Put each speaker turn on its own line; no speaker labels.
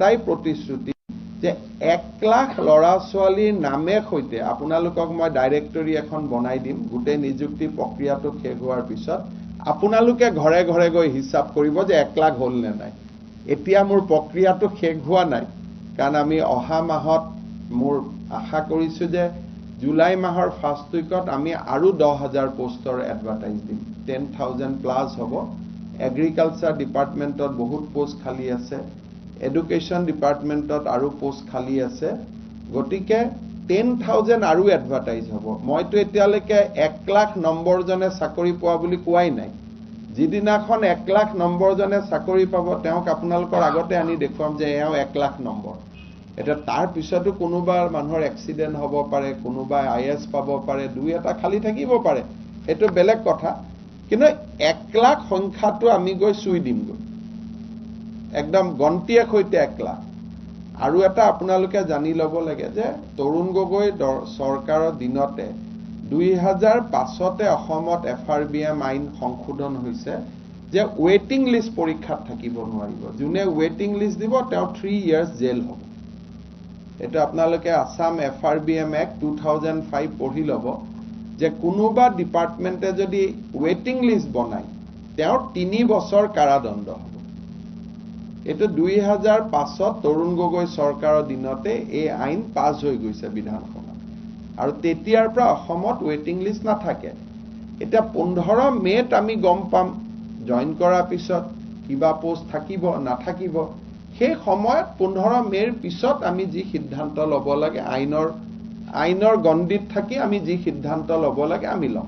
এটাই প্ৰতিশ্ৰুতি যে 1 লাখ ল'ৰা ছোৱালীৰ নামে সৈতে আপোনালোকক মই ডাইৰেক্টৰী এখন বনাই দিম। গোটেই নিযুক্তি প্ৰক্ৰিয়াটো শেষ হোৱাৰ পিছত আপোনালোকে ঘৰে ঘৰে গৈ হিচাপ কৰিব যে 1 লাখ হ'ল নে নাই। এতিয়া মোৰ প্ৰক্ৰিয়াটো শেষ হোৱা নাই, কাৰণ আমি অহা মাহত, মোৰ আশা কৰিছোঁ যে জুলাই মাহৰ ফাৰ্ষ্ট উইকত আমি আৰু 10,000 পষ্টৰ এডভাৰটাইজ দিম। 10,000 প্লাছ হ'ব। এগ্ৰিকালচাৰ ডিপাৰ্টমেণ্টত বহুত পষ্ট খালী আছে, এডুকেশ্যন ডিপাৰ্টমেণ্টত আৰু পষ্ট খালী আছে। গতিকে 10,000 আৰু এডভাৰটাইজ হ'ব। মইতো এতিয়ালৈকে 1 লাখ নম্বৰজনে চাকৰি পোৱা বুলি কোৱাই নাই। যিদিনাখন 1 লাখ নম্বৰজনে চাকৰি পাব, তেওঁক আপোনালোকৰ আগতে আনি দেখুৱাম যে এওঁ 1 লাখ নম্বৰ। এতিয়া তাৰ পিছতো কোনোবা মানুহৰ এক্সিডেণ্ট হ'ব পাৰে, কোনোবাই I S পাব পাৰে, দুই এটা খালী থাকিব পাৰে, সেইটো বেলেগ কথা। কিন্তু 1 লাখ সংখ্যাটো আমি গৈ চুই দিমগৈ, একদম গন্তিয়ে সৈতে 1 লাখ। আৰু এটা আপোনালোকে জানি ল'ব লাগে যে তৰুণ গগৈ চৰকাৰৰ দিনতে 2005তে অসমত এফআৰবিএম আইন সংশোধন হৈছে যে ৱেইটিং লিষ্ট পৰীক্ষাত থাকিব নোৱাৰিব। যোনে ৱেইটিং লিষ্ট দিব, তেওঁ 3 ইয়াৰ্ছ জেল হ'ব। এইটো আপোনালোকে আছাম এফআৰবিএম এক্ট 2005 পঢ়ি ল'ব যে কোনোবা ডিপাৰ্টমেণ্টে যদি ৱেইটিং লিষ্ট বনায়, তেওঁৰ 3 বছৰ কাৰাদণ্ড হ'ব। এইটো 2005ত তৰুণ গগৈ চৰকাৰৰ দিনতে এই আইন পাছ হৈ গৈছে বিধানসভাত আৰু তেতিয়াৰ পৰা অসমত ৱেইটিং লিষ্ট নাথাকে। এতিয়া 15 মে'ত আমি গম পাম, জইন কৰাৰ পিছত কিবা পষ্ট থাকিব নাথাকিব। সেই সময়ত 15 মে'ৰ পিছত আমি যি সিদ্ধান্ত ল'ব লাগে, আইনৰ গণ্ডিত থাকি আমি যি সিদ্ধান্ত ল'ব লাগে আমি ল'ম।